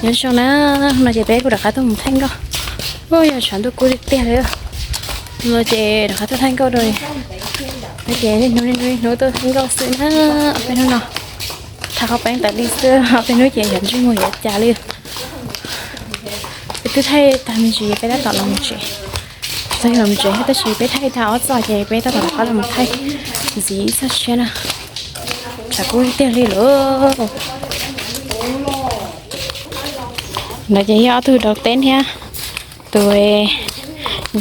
Nyob zoo na, no ces peb kuj rov qab tuaj mus thaij nkauj. Ua yog tshav ntuj kub tiag tiag li. No ces rov qab tuaj thaij nkauj rau. No ces niaj hnub niaj hnub niaj hnub tuaj thaij nkauj xwb na. Ob peb hnub no thaij qhov peeb tas li xwb, ob peb hnub ces yog ntsej muag yuav cas li. Peb twb thaij tag me ntsis peb tab tom los mus tsev. Txog los mus tsev tab sis peb thaij tag ob txoj ces peb tab tom rov qab los mus thaij ntxiv ib txoj tshiab na. Tshav kub tiag li lawm. No ces yog ob tug dau teb thiab tus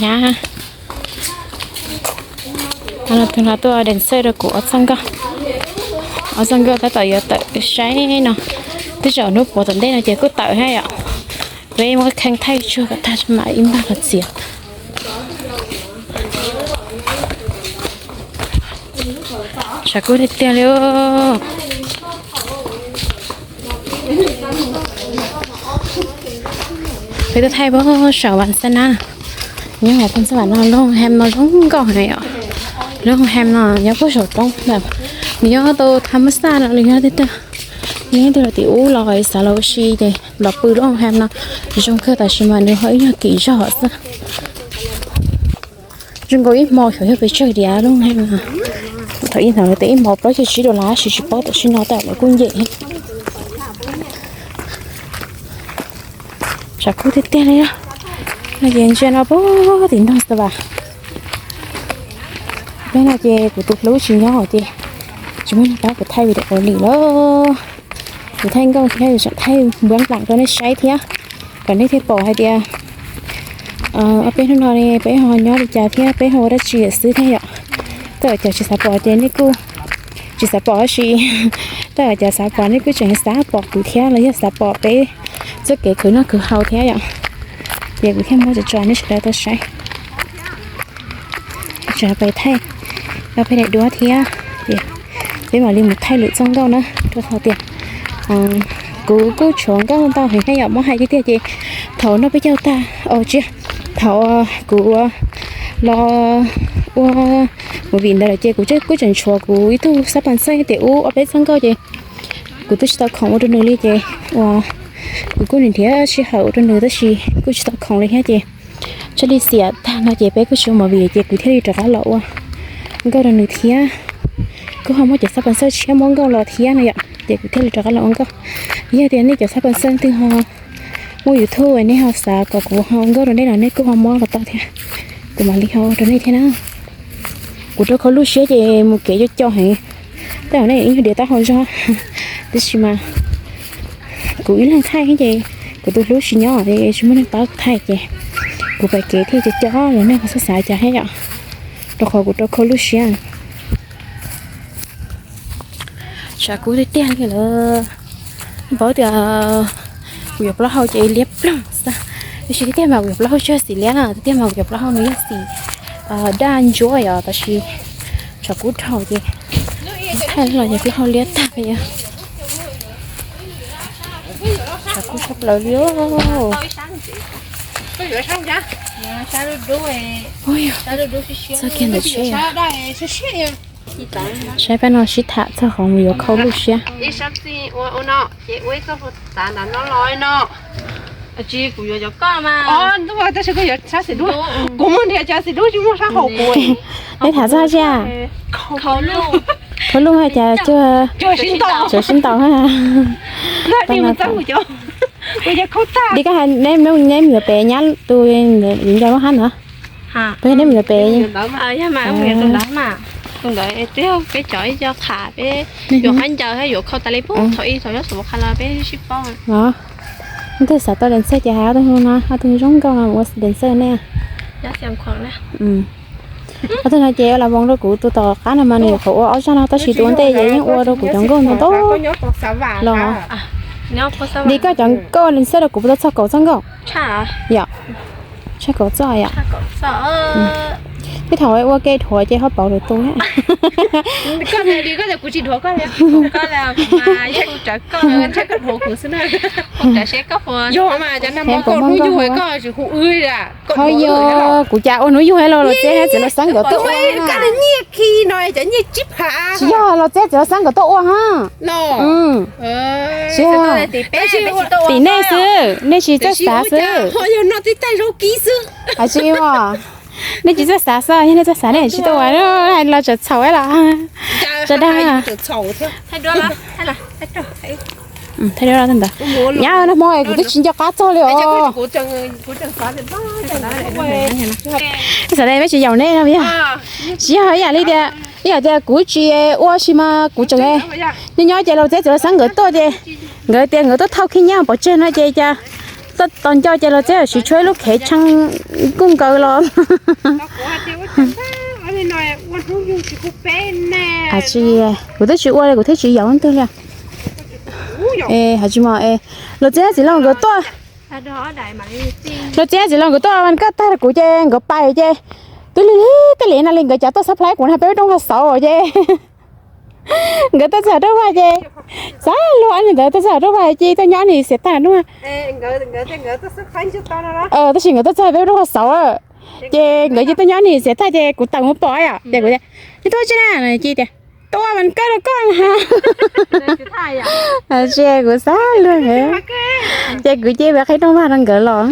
nyab. Tus no tuaj dancer rau kuv ob txoj nkauj. Ob txoj nkauj tab tom yuav tawm saib no. Twb tsaus ntuj puav tom ntej no ces kuj tawm thiab yom. Peb muab kheej thaij tsuag kom tag tso mam ib npaj los txiav. Tshav kub tiag tiag li. Peb tuaj thaij puag saum Vam Xab Nab, nyob hauv Vam Xab Nab no, lub hoos hem no zoo nkauj heev yom. Lub hoos hem no nyob puag saum roob, nws nyob tau tham mab xaj no li nyob tej tag. Nyob tej los tim ub los xav los ua si ces los pw lub hoos hem no zoo kawg tab sis mas nws ho ib nyuag kim zog xwb. Zoo nkaus ib hmo xyov yog pes tsawg diav lub hoos hem no. Thaum ib hnub lawv tias ib hmo plaub caug tsib dollar tab sis tsis paub tam sim no tab lawv kuj nce. Tshav kub tiag tiag li. No ces ntsia no puag tim ntug xwb vas. Peb no ces kuv tus hlub tsis nyob ces tsis muaj neeg pab kuv thaij video li lawm. Kuv thaij nkauj thiab tseem thaij npuab nplaim rau nej saib thiab, kom nej thiaj pom hais tias ob peb hnub no peb ho nyob li cas thiab peb ho ua dab tsi lawm xwb thiab yom. Tej uas cov tsis xav pom ces nej kuj tsis xav pom tab sis tej uas cov xav pom nej kuj tseem xav pom kuv thiab los yog xav pom peb txoj kev khwv noj khwv haus thiab yom. Ces kuv thiaj muab tso tso nej sawv daws tau saib. Tseem pais thaij peb daim duab thiab ces peb mam li mus thaij lwm txoj nkauj na, rau qhov tias kuv kuj tshuav nkauj ntau heev thiab yom. Muab hais tiag tiag ces thaum noj peb caug tag, tsis, thaum kuv los ua movie ntawd lawm ces kuv kuj tseem tshuav kuv ib tug xab pas xawj tias ub ob peb txoj nkauj ces kuv twb tsis tau khoom ua rau nws li ces uas kuv kuj nrhiav sij hawm ua rau nws tab sis kuj tsis tau khoom li thiab ces tshaj li xiam tag no ces peb kuj tsis ua movie ces kuv thiaj li rov qab los ua nkauj rau nws thiab. Kuj ho muab cov xab pas xawj tshiab muab nkauj los thiab no yom ces kuv thiaj li rov qab los ua nkauj. Yog tias nej cov xab pas xawj twg ho muaj YouTube nej ho xav kom kuv ho ua nkauj rau nej los nej kuj ho muab los tau thiab, kuv mam li ho ua rau nej thiab na. Kuv rau khau lub siab ces mus kev co co heev, tej zaum nej ib nyuag diav taub hau zog, tab sis mas kuv ib leeg thaij ces kuv tus hlub tsis nyob ces tsis muaj neeg pab kuv thaij ces kuv pais kev thiaj co co los nej ho xav xav cas thiab yom, rau qhov kuv rau khau lub siab. Tshav kub tiag tiag li lawm. Paub tias kuv yuav plaub hau ces liab ploog xwb. Tiam sis tiag tiag mas kuv yuav plaub hau tsis yog xim liab na, tiag tiag mas kuv yuav plaub hau nws yog xim daj ntsuab yom, tab sis tshav kub dhau ces thaij los ces plaub hau liab tag li. Tshav kub tshaj plaws li. Txoj kiag ntawm tsheb. Saib peb no sib tham txog qhov mus yuav khau lub siab. Peb tham txog tsi a? Khau lub hais cas cuag tsuav sib ntaus ha. Li koj hais neb mus yuav pem nyab tus viv ncaus lub hab ntawd. Peb neb mus yuav pem. Tus ntawd peb cov ib co qham peb yuav qab ncaws thiab yuav khau tas li pub thaum ib thaum nyob saum qhab los peb sib paub. Ob tug xav tau dancer ces hais ob tug no, ob tug zoo nkauj no ua dancer ne. Ob tug no ces ua las voos rau kuv, tus tom qab no mas nws nyuam qhuav ua ob zaj no tab sis tus ua ntej ces yeej ua rau kuv cov nkauj ntau ntau los. Li koj cov nkauj dancer rau kuv puas tau txog kaum txoj nkauj? Yom, tshaj kaum txoj yom. Ib thaum ua ke dhuav ces ho pauv lwm tus. Koj tias li, koj tias kuv tsis dhuav koj li. Koj li, kuv mas yeej rawv koj, ntshai koj dhuav kuv xwb na. Yog mas, cov nag hmo koj hnub yug koj tsis hu wb li. Ho yog kuv cas ua hnub yug los los txiv txiv Lauj Xab nkawd tuaj ua. Tsis yog, los txiv txiv Lauj Xab nkawd tuaj ua ha. Tsis yog, tim nej xwb, nej tsis txawj xav xwb. Hais tsis, nej tsis txawj xav xwb, yog nej txawj xav nej tsis tuaj ua, los tseem txhaum los. Tso dag. Thaij duab ntawd. Nyab, nag hmo kuv twb tsis nco qab txog li os. Xav tias peb tsis yaum nej no yog. Tsis yog ib yam li tias, ib yam tias kuv tsis ua si mas kuv tseem nyob nyob ces los txiv txiv Lauj Xab nkawd tuaj ces nkawd tias nkawd tuaj thauj khib nyiab pov tseg no ces cas tuaj tos nco ces los txiv siv tshuav ib lub khev tshee kuj nkaws los. Tsis, kuv twb tsis ua li, kuv thiaj tsis yaum leej twg li. Hais tsis mas, los txiv txiv Lauj nkawd tuaj, los txiv txiv Lauj nkawd tuaj vas kaj tag kuv ces nkawd pais ces twb lig lig tej li no li nkawd cas tuaj xab plhaib kuv na peb rooj vaj xauv ces nkawd tuaj txog rooj vaj ces xav luag li ntawd tuaj txog rooj vaj ces tuaj nyob ni xiam tag rooj vaj. Tab sis nkawd tuaj txog peb rooj vaj xauv ces nkawd yeej tuaj nyob ni xiam tag ces kuv tawm mus pom yom ces kuv tias, nej tuaj tsi na? Ces tias, tuaj vas kaj rau koj na. Tsis, kuv xav luag ces kuv cia li qhib rooj vaj rau nkawd los.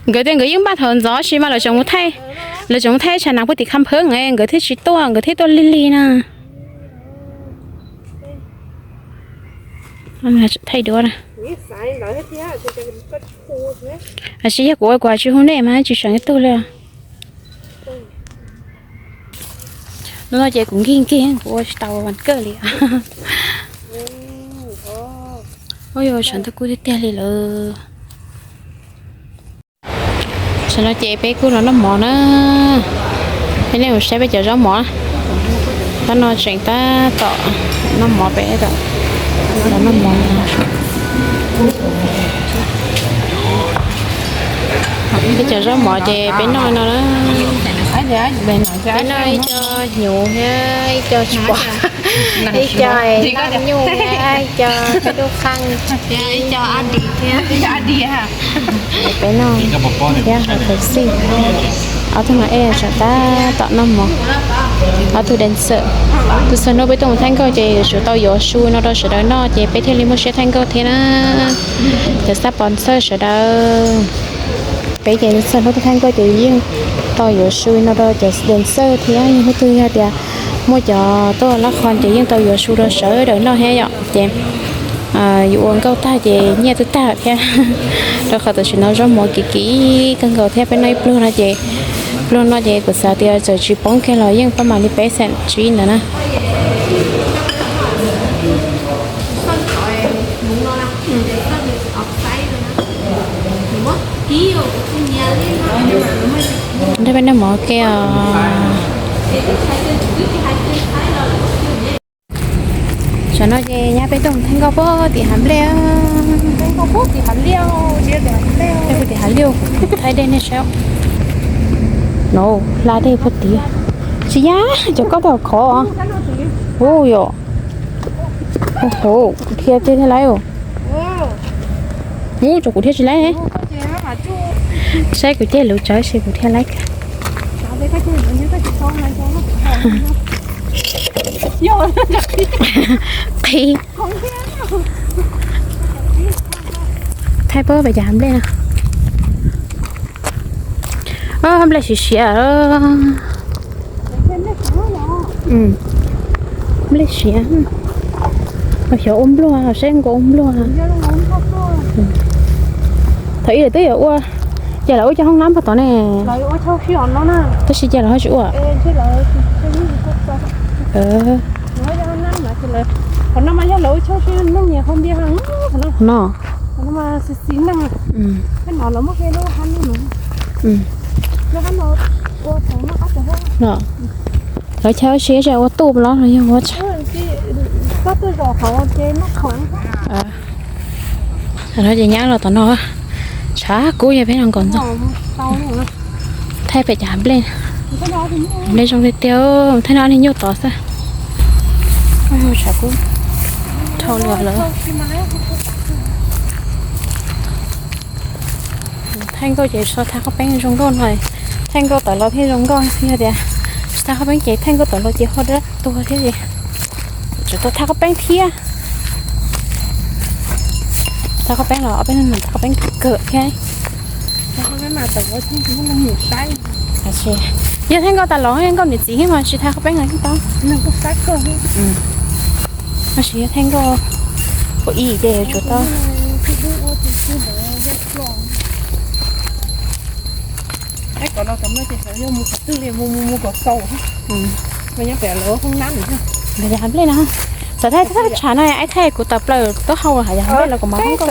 Nkawd tias nkawd yeej npaj thaum ntxov sis mas lawv tseem mus thaij, lawv tseem mus thaij tshav nag puag tim Kha Phab nkawd thiaj tsis tuaj, nkawd thiaj tuaj lig lig na. Thaij duab. Tab sis yog kuv ua kuv tsis hu nej mas tsis seem ib tug li. Hnub no ces kuv nkig nkig kuv ua tsis tau vas kaj li. Ua yog tshav ntuj kub tiag tiag li lawm. Tam sim no ces peb kuj los noj mov na. Peb nej mus saib peb cov zaub mov. Tab no tseem tab tom noj mov, peb los noj mov. Peb cov zaub mov ces peb noj no na. Peb noj ib co hnyuv thiab ib co tshuaj, ib co laj nyuj thiab ib co peb lub qeej, ib co a dis thiab. Peb noj thiab hauv thaum xij. Ob tug no es tseem tab tom noj mov. Ob tug dancer. Tus xav nrog peb tuaj mus thaij nkauj ces yuav tsum tau yuav su no rau sawv daws noj ces peb thiaj li muaj siab thaij nkauj thiab na. Cov xab pov xawj sawv daws. Peb ces tus xav nrog tuaj thaij nkauj ces yeej tau yuav su no rau cov dancer thiab yog hnub twg yog tias muaj cov tuaj lab qho ces yeej tau yuav su rau sawv daws noj thiab yom. Ces yus ua nkauj tag ces nyiaj twb tag thiab. Rau qhov tam sim no zaub mov kim kim kawg nkaus thiab peb noj ib pluag no ces, pluag no ces kuv xav tias txawm tsis poob kiag los yeej pab mam li peb xees tsib ntawd na. Nrog peb noj mov ke os. Tam no ces nyab peb tuaj mus thaij nkauj puag tim hav nplej. Peb puag tim hav liaj, thaij dej nej saib. No, hla dej puag tid. Tsis yog, cov koj tau khov. Ua yom. Kuv dhia tej thiaj laib. Ub, tsam kuv dhia tsis laib. Saib kuv ceg lus tsawv si kuv dhia laib. Qhib. Thaij puag pem cov hav nplej no. Nplej siav siav. Nplej siav. Xyov ua npluag, saib nkaus ua npluag. Thaum ub lawv twb yuav ua, ces lawv ua cov hoob nab puag tod ne. Tab sis ces lawv ho tsis ua. No. No. Lawv chaw siab ua tuj los los yog ua tsav. Tam no ces nyab los tom no, tshav kub yog peb no nkaus ntxoog. Thaij pem cov nplej, nplej zoo tiag tiag, thaij no niag nyuj tod xwb. Tshav kub dhau lawm. Thaij nkauj ces tsis tau thaij qhob peeb zoo nkauj no, thaij nkauj tom los thiaj zoo nkauj, yog tias tsis thaij qhob peeb ces thaij nkauj tom los ces ho dab tuag thiab ces tsis tau thaij qhob peeb thiab. Thaij qhob peeb los ob peb hnub no thaij qhob peeb kawg thiab. Yog thaij nkauj tas los nkauj niam txiv thiab mas tsis thaij qhob peeb los tau. Tab sis yog thaij nkauj ua ib ces yuav tsum tau. Nplej no, xav thaij thaij tshav no, ib thaij kuv tawm plaws taub hau, yog nplej los kuv mam hoob nkauj,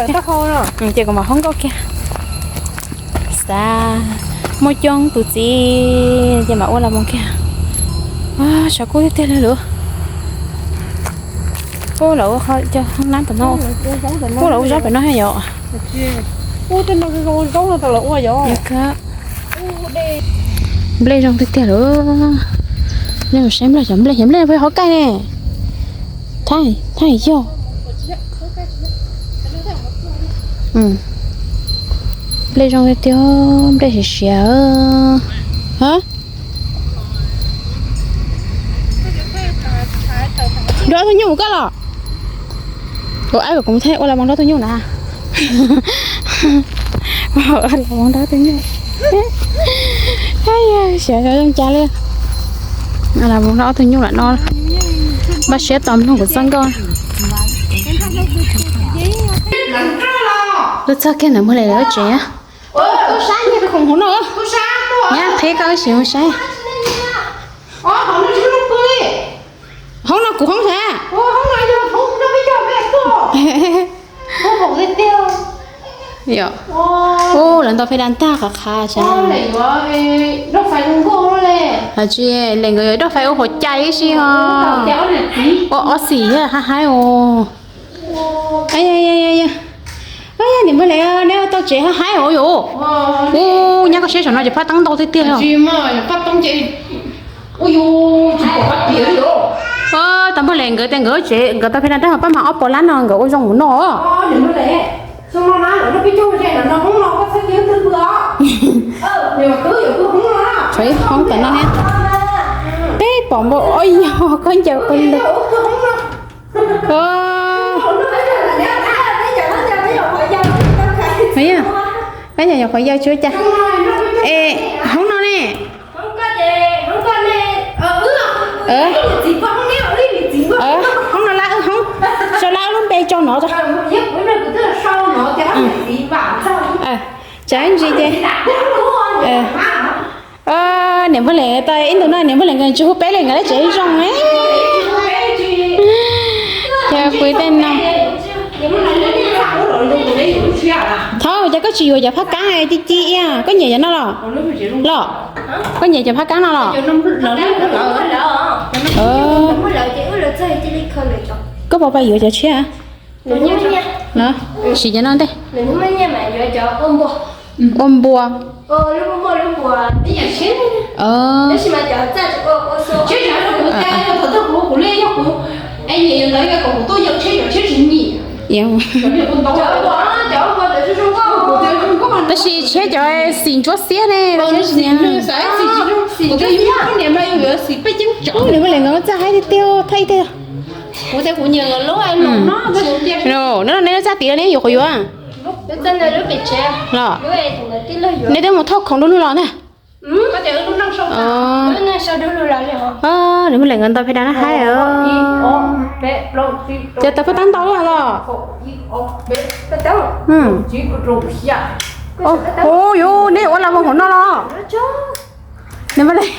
ces kuv mam hoob nkauj kiag. Xav muaj coob tus txiv ces mam ua las moos kiag. Tshav kub tiag tiag li lawm. Ub, lawv ua qhov cov hoob nab tom no, ub, lawv ua zaub pem no thiab yom. Nplej zoo tiag tiag lawm. Nej mus saib nplej, cov nplej, cov nplej pheej hauv kaij ne. Thaij, thaij yog. Nplej zoo tiag tiag, nplej siav siav. Ha, nrog ob tug nyuj mus koj los. Ua, kuv thaij ua las moos nrog ob tug nyuj na. Ua las moos nrog ob tug nyuj. Siav zoo cas li. Ua las moos nrog ob tug nyuj lam no. Npaj siab tos mloog kuv txoj nkauj. Lub txog kiag ntawm Npawg Lis lawv tsev. Nyab qhib koj ib sim mus saib. Hoob no kuv hoob sav. Ub, lawv ntaus peb dab ntag qhov qhav sav. Tsis, lawv nkawd yuav doj fais ua hauv cai ib si ho. Ua ob xim thiab hab haib os. Niam Npawg Lis, neb tau tsev hab haib os yom. Ub, nyab koj saib saum no cov phaj teeb ntau tiag tiag. Tab Npawg Lis nkawd tias nkawd tsev nkawd tau peb dab ntag paj mas ob puas lab no nkawd ua zoo mus noj. Tshuav ib hoob tom no thiab. Peb pom npau, o yog koj ncaws qhov ntawd. Koj ncaws nyuam qhuav yau tsis ua cas. Es hoob no ne? Hoob no lab wb hoob, sau lab wb lub npe tso no. Tsam ib ntsis ces niam Npawg Lis tau ib ntus no niam Npawg Lis nkawd tsis hu peb li nkawd lab tsev zoo. Ces pw tej no. Thaum cas koj tsis yuav cov phaj kaab ci ci, koj nyiam cov no los? Los, koj nyiam cov phaj kaab no los? Koj puas pab yuav cov tshiab? Siv cov no ntej. Ua npua. Tab sis tshiab cov xim ntsuab xiab ne. Niam Npawg Lis nkawd txawj haib tiag tiag, thaij tiag. Neb txaj tid los neb yuav qhov yuav los? Neb twb mus thauj khoom du lug los ntag. Niam Npawg Lis nkawd ntaus peb dab na haib. Ces tau peb tab ntau los? Hu yuv, neb ua las moos hauv no los? Niam Npawg Lis,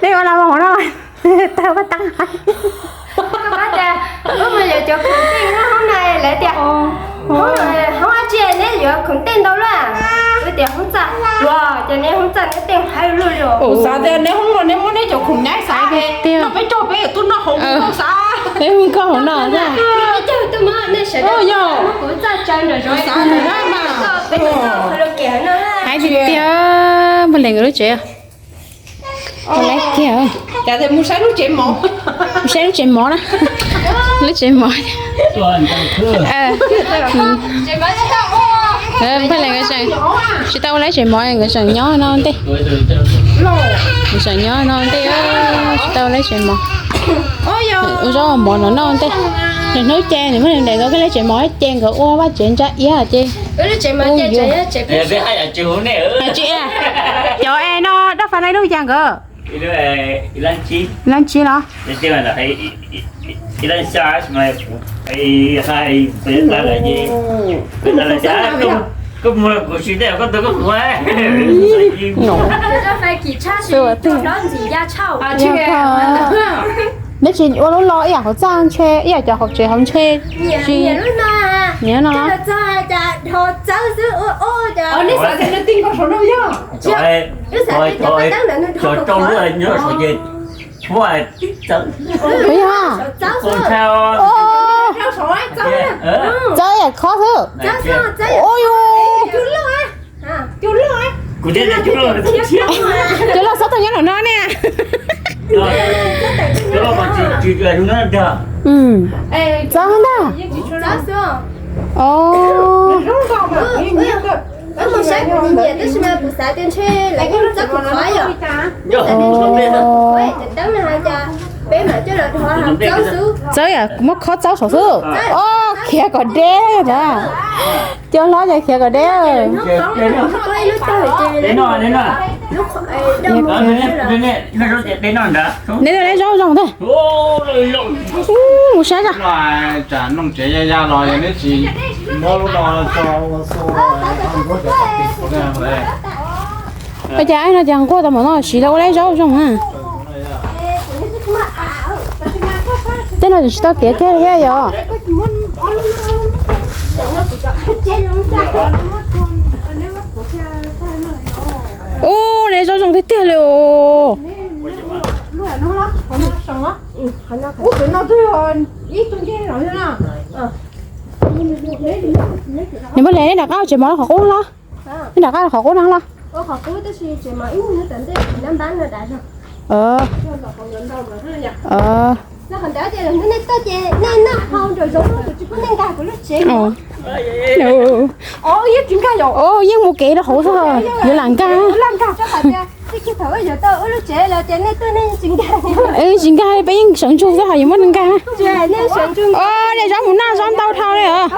neb ua las moos hauv no, tau peb tab haib. Hoob ab tsi neb yuav khoom tej ntau luaj? Wb tias hoob txaj, ces neb hoob txaj neb tej haib luaj li. Kuv xav tias neb hoob no neb muab neb cov khoom nyab xav, noj peb caug peb yuav tuaj noj hauv kuv xav. Peb mus nkauj hauv no xwb. Hais tiag tiag, Npawg Lees nkawd lub tsev. Mus saib lub tsev mov, mus saib lub tsev mov na. Lub tsev mov. Npawg Lees nkawd tseem tsis tau ua lub tsev mov, nkawd tseem nyob no ntej. Nkawd tseem nyob no ntej, tsis tau ua lub tsev mov. Ua zaub mov no noj ntej. Nws hnub ces nws muaj nws daim nkawd lub tsev mov ces nkawd ua vaj tsev ntsa iab ces. Cov es no Dab Fais no ib lub cas nkawd? Lab tsib los? Koj mus kuv tsis tej koj tus koj mus. Neb tsis ua lub lo ib yam hauv txaj ntshe ib yam cov hauv tsev hauv ntshe. Tsis, niam no los? Txawb yam khob xwb. Ua yus, cov loj xob tau nyob nram no ne. Txawb ntag. Txawb yam muab khob txaub saum xwb. Os, khiav kom deb tas. Cov hlob ces khiav kom deb. Neb tuaj lab zaub zoo ntag. Mus saib tso. Ua cas no ces nquag tau mov no siv los ua lab zaub zoo na. Tej no tsis tau tiav kiag thiab yom. Ub, lab zaub zoo tiag tiag li os. Nws muaj li neb rov qab tsev mov qhov qub los? Neb rov qab qhov qub no los? Yeej mus kev rau hauv xwb, yuav lam nkag. Tsis nkag, peb yeej sawv ntsug xwb, yuav muab nkag. Lab zaub mus noj zaub ntau dhau li os.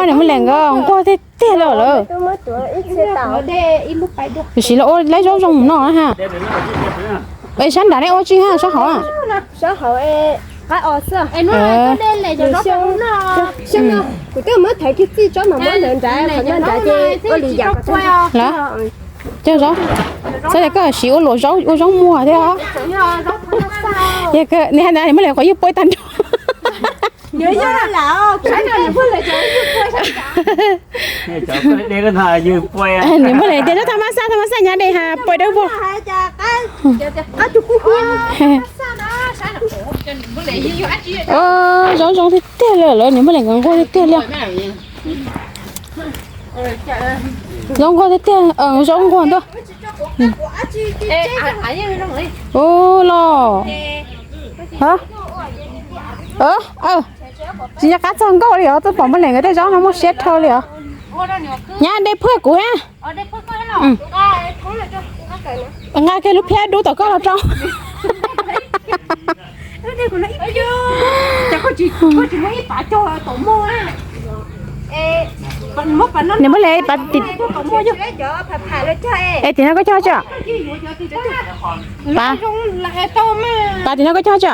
Nws muaj li nkawd nquag tiag tiag li lawm. Tiam sis los ua lab zaub zoo mus noj na ha. Es sab nrad neb ua tsi ha, sab hauv? Kuv twb muab thaiv kiag txij tsob mas muab ntawd nrad, qhov no nrad ces ua li yam. Los, cog zaub. Xav tias koj siv ua luam zaub, ua zaub muag thiab os. Nws hais ntawd nws muaj li qhov ywj puab tag nrho. Nws muaj li tias zaub tha ma xaj, tha ma xaj nyab de ha puab dawb vog. Zaub zoo tiag tiag li lawm, nws muaj li nkawd nquag tiag tiag li. Zaub nquag tiag tiag, zaub nquag ntuj. Ub los. Tsis nco qab txog nkauj li os, twb pom Npawg Lees nkawd tej zaub no muaj siab dhau li os. Nyab de phwj kuv na. Nqa kiag lub phiab dub tom koj los rau. Nws muaj li, es tim no koj cog tso? Pas tim no koj cog tso?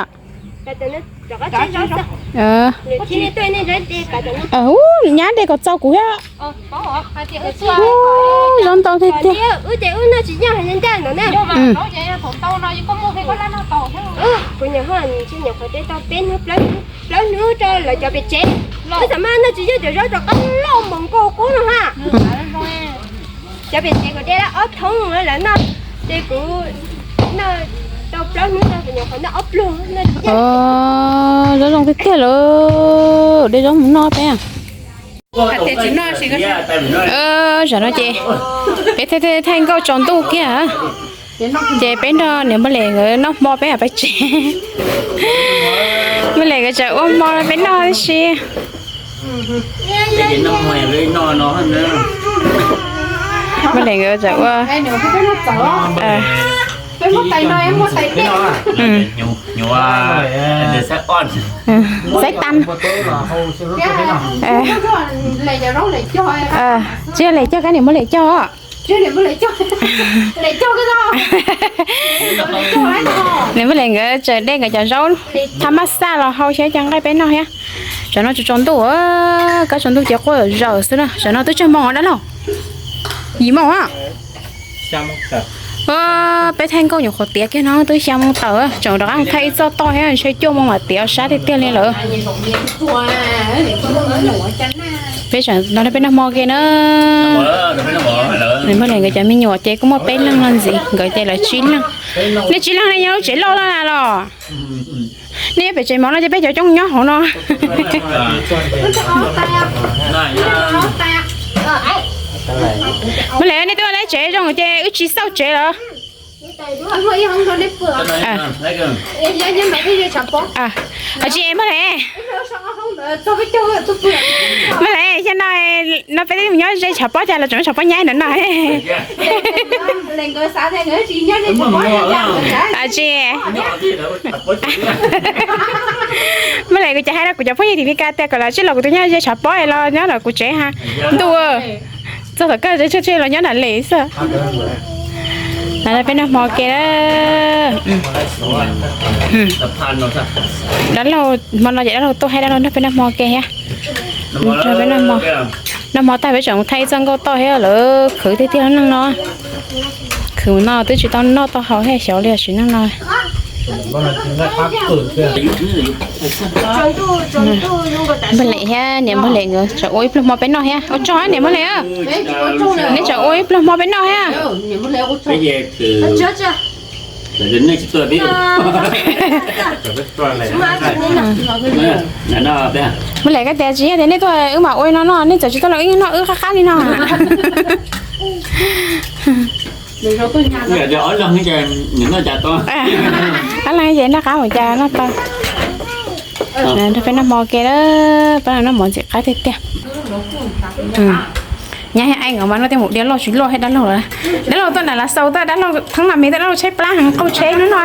Ub, nyab de kom txaus kuv thiab. Zaub ntau tiag tiag. Plaub hnub rau lawv cov pem tsev, tab sis mas no tsis yog cov zaub rov qab loj npaum nkaus qub no ha. Cov pem tsev kuv de ob thoob lawm no, ces kuv noj tau plaub Zaub zoo tiag tiag lawm, de zaub mus noj peb. Zaum no ces peb thaij nkauj tsaus ntuj kiag, ces peb nrog niam Npawg Lem nkawd noj hmo peb pais tsev. Npawg Lem nkawd tseem ua hmo peb noj tib si. Npawg Lem nkawd tseem ua xaiv tas. Tsis yog Lem cog, kab niam Npawg Lem cog. Niam Npawg Lem nkawd tseem de nkawd cov zaub thab mab xaj los hau xyaw cov nqaij peb noj thiab. Zaum no tsaus tsaus ntuj, kab tsaus ntuj ces quaj zawm xwb na. Zaum no twb tsawg moos dab laug? Yim moos a. Peb thaij nkauj nyuam qhuav tiav kiag no twb xya moos tawm, tseem rov qab mus thaij ib txoj toj thiab, ntshe cuaj moos mam tiav sab tiag tiag li lawm. Peb zaum no peb noj hmo ke na. Niam Npawg Lem nkawd cov me nyuam ces kuj muaj peb leeg no ntxiv, nkawd ces lawv tsib leeg. Nej tsib leeg nej nyob lub tsev loj loj na los? Nej nyob pem tsev mov no ces peb cov coob nyob hauv no. Npawg Lem, nej twb ua lawv tsev zoo ces wb tsis xauj tsev lawm. Tsis Npawg Lem, Npawg Lem, xyov no, no peb twb mus nyob ze tshav pob cas los tseem tshav pob nyab ntawm no. Tsis Npawg Lem, kuv cas hais rau kuv cov phooj ywg tim Meskas tias kom lawv tsij los kuv tus nyob ze tshav pob los nyob ntawm kuv tsev ha. Ntuj, txog tom kawg tsij los nyob nram Lem xwb. Peb noj hmo ke na. Dab laug hmo no ces dab laug tuaj thiab, dab laug nrog peb noj hmo ke thiab. Noj hmo tag peb tseem mus thaij ib txoj nkauj toj thiab, lawv khwv tiag tiag lub neej no. Khwv no twb tsis tau noj tau haus thiab xyov li sim neej no. Npawg Lem thiab niam Npawg Lem nkawd tseem ua ib pluag hmo peb noj thiab. Ua tsaug niam Npawg Lem, nej tseem ua ib pluag hmo peb noj thiab. Npawg Lem, koj tias tsis yog tias nej tuaj wb mam ua no noj, nej txawm tsis tuaj los wb noj wb qab qab li no. Ob leeg ces noj qab mus cas noj tau. Nrog peb noj hmo ke, peb noj mov ntxim qab tiag tiag. Nyab thiab Aib nkawd mas noj tej mus diav loj tsis loj thiab dab laug lawm. Dab laug tuaj nram Lav Xaus tuaj, dab laug theeb no me tuaj, dab laug tshaib plab heev, qaug tsheb hnub no.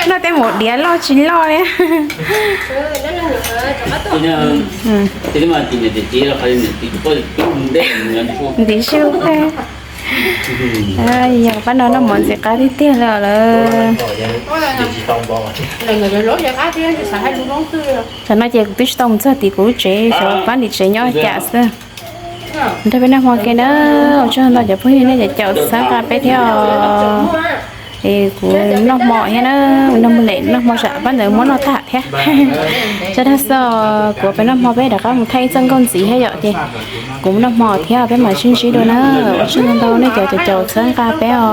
Noj tej mus diav loj tsis loj li. Ntiv su. Yog pab no noj mov ntxim qab tiag tiag li lawm. Tam no ces kuv twb tsis tau mus txog tim kuv lub tsev, xyov pab tim tsev nyob cas xwb. Nrog peb noj hmo ke na, ua tsaug ntau cov phooj ywg nej caum txhawb nqa peb thiab os. Es kuv noj hmo thiab na, nrog Npawg Lem noj hmo, tsam pab ntawd muab noj tag thiab. Tso dag xwb, kuv peb noj hmo peb rov qab mus thaij ib txoj nkauj ntxiv thiab yom, ces kuv mus noj hmo thiab peb mam sib ntsib dua na. Ua tsaug ntau nej cov caum caum txhawb nqa peb os.